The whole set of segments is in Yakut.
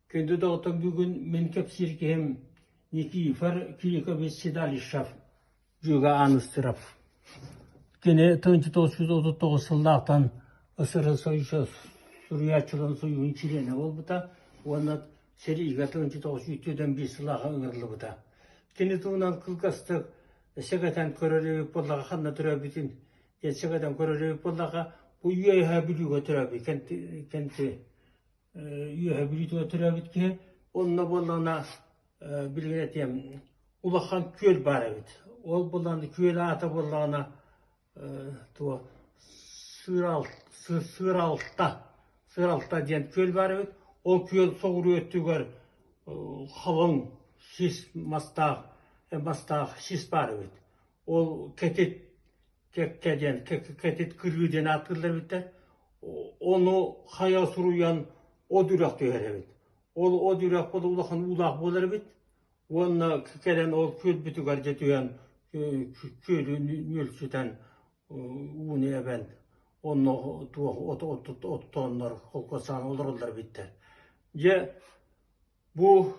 Күндү доҕоттор, бүгүн мин кэпсиир киһим Никифор Кирикович Седалищев, Дьүөгэ Ааныстыров. Кини 1939 сыллаахтан СССР суруйааччыларын сойууһун чилиэнэ буолбута уонна сэриигэ 1945 сыллааҕы ыҥырыллыбыта. Кини туһунан кылгастык сэгэтэн көрөр эбит буоллаҕа ханна төрөөбүтүн диэн сэгэтэн көрөр эбит буоллаҕа бу Үөһээ Бүлүүгэ төрөөбүт Кэнти Үөһээ Бүлүүтүгэр төрөөбүт киһи. Онно буоллаҕына билигин этиэм улахан күөл баар эбит. Ол буоллаҕына күөл аата буоллаҕына туо Сыыралта Сыыралта диэн күөл баар эбит. Ол күөл соҕуруу өттүгэр халыҥ сис мастаах мастаах сис баар эбит. Ол кэтит кэккэ диэн кэтит кырыы диэн ааттыыллар эбиттэр. Ону хайа суруйан от үрэх түһэр эбит. Ол от үрэх улахан уулаах буолар эбит. Уонна кэлэн ол күөлбүтүгэр дьэ түһэн күөлү нүөлсүтэн ууну эбэн онно туох оттооннор холкуостаан олороллор эбиттэр. Дьэ Бу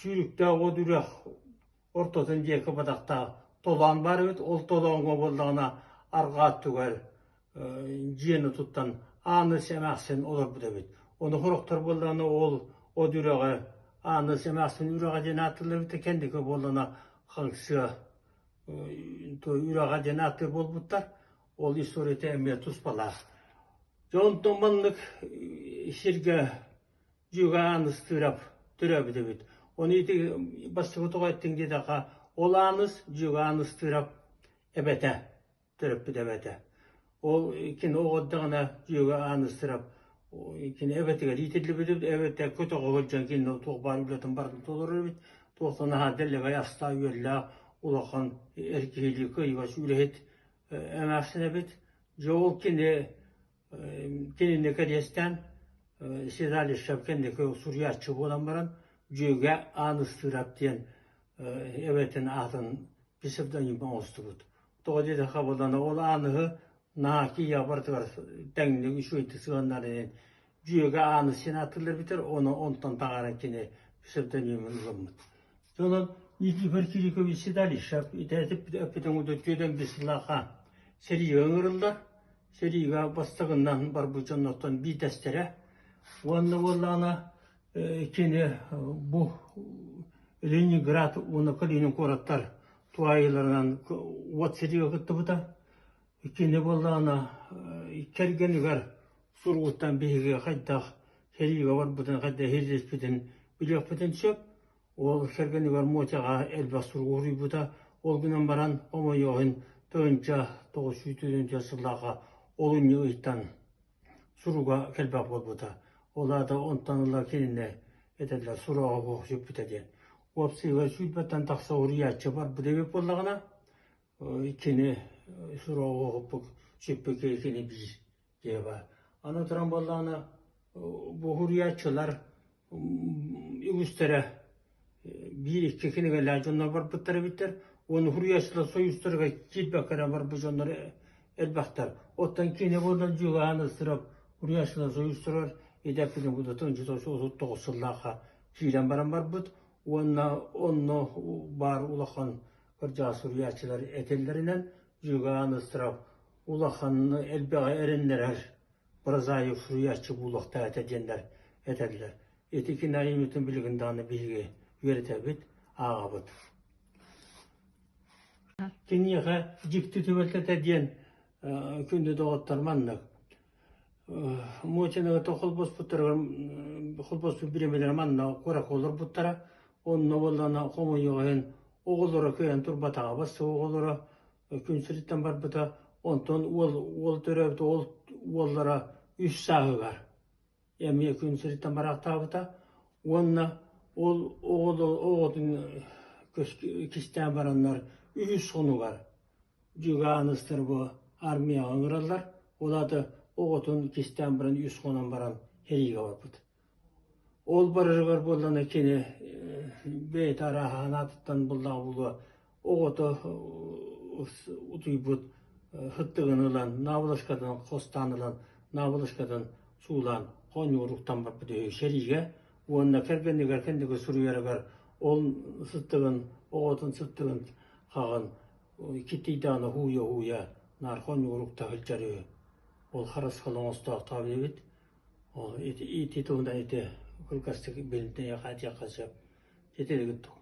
сүүрүктээх от үрэх ортотун диэки бадахтаах толоон баар эбит. Ол толооҥҥо буоллаҕына арҕаа өттүгэр дьиэни туттан Ааныс эмээхсин олорбут эбит. Ону сорохтор буоллаҕына ол от үрэҕи Ааныс эмээхсин үрэҕэ диэн ааттыыллар эбит да кэнники буоллаҕына Хаҥсыа үрэҕэ диэн ааттыыр буолбуттар. Ол историята эмиэ туспалаах. Дьэ онтон маннык сиргэ Дьүөгэ Ааныстыырап төрөөбүт эбит. Ону ити бастакы тоҕо эттиҥ диэтэххэ, ол Ааныс Дьүөгэ Ааныстыырап эбэтэ, төрөппүт эбэтэ. Ол кини оҕо эрдэҕинэ Дьүөгэ Ааныстыырап кини эбэтигэр иитиллибит эбит, эбэтэ көтөҕө сылдьан кинини туох баар үлэтин барытын толорор эбит. Туохтан наһаа дэлэгэй астаах-үөллээх улахан эр киһилии кыайыгас үлэһит эмээхсин эбит. Дьэ ол кини Кинини кэриэстээн Седалищев кэнники суруйааччы буолан баран Дьүөгэ Ааныстыырап диэн эбэтин аатын псевдоним оҥостубут. Тоҕо диэтэххэ буоллаҕына ол Ааныһы наһаа киһиэхэ барытыгар тэҥник үчүгэйдик сыһыаннарын Дьүөгэ Ааныс диэн ааттыыллар эбитэр, ону онтон таһааран кини псевдонимын ылыммыт. Онон Никифор Кирикович Седалищев ити эппитин курдук түөрт биир сыллаахха сэриигэ ыҥырыллар. Сэриигэ бастакынан барбыт дьоннортон биирдэстэрэ. Уонна буоллаҕына кини бу Ленинград уонна Калинин куораттар туһаайыыларынан уот сэриигэ кыттыбыта. Кини буоллаҕына кэргэнигэр суругуттан биһиги хайдах сэриигэ барбытын, хайдах иһиллиспитин билиэхпитин сөп. Уол кэргэнигэр Мотяҕа элбэх суругу суруйбута, ол гынан баран, хомойуох иһин, 1904 сыллааҕы олунньу ыйтан суруга кэлбэх буолбута. Ол аата онтон ыла кинини этэллэр сураҕа суох сүппүтэ диэн. Уопсайыгар сүүрбэттэн тахса уруйааччы барбыт эбит буоллаҕына, кини сураҕа суох сүппүт киһи кини биир киһи баар. Аны туран буоллаҕына, бу уһуруйааччылар үгүстэрэ биир-икки кинигэлээх дьоннор барбыттар эбиттэр. Уонна уһуруйааччылар сойуустарыгар киирбэккэ эрэ барбыт дьоннор элбэхтэр. Оттон кини буолан Дьулаан Ыстырап уһуруйааччылар сойуустарыгар идэппитин курдук 1939 сыллаахха киирэн баран барбыт уонна онно баар улахан кырдьаҕас суруйааччылар этэллэринэн Дьулаан Ыстырап улахан элбэҕи эрэннэрэр прозаик суруйааччы буолуохтаах этэ диэннэр этэллэр. Ити кини айымньытын билигин даҕаны биһиги үөрэтэбит, ааҕабыт. Киниэхэ дьикти түбэлтэтэ диэн күндү доҕоттор маннык. Муочаны кытта холбоспуттарыгар холбоспут бириэмэлэрэ манна куоракка олорбуттара. Онно буоллаҕына хомойуох иһин оҕолоро кыайан турбатаҕа, бастакы оҕолоро күн сириттэн барбыта, онтон уол уол төрөөбүт уол уоллара үс сааһыгар эмиэ күн сириттэн бараахтаабыта уонна ол оҕотун кистээн бараннар үһүс хонугар Дьугааныстар бу армияҕа ыҥыраллар, ол аата оҕотун кистээн баран үс хонон баран сэриигэ барбыт. Ол барарыгар буоллаҕына кини бэйэтэ арааһа санаатыттан буллаҕа буолуо, оҕото утуйбут сыттыгын ылан, наволочкатын хостоон ылан, наволочкатын суулаан. Хонньууруктан барбыт үһү сэриигэ уонна кэргэнигэр кэнники суруйарыгар ол сыттыгын, оҕотун сыттыгын хаҕын киттийдэҕинэ һууйа-һууйа наар хонньуурукта сылдьар үһү. Ол харысхал оҥостоохтоох эбит. Ол ити ити туһунан ити кылгастык билинтэн хаатыахха сөп. Ити курдук.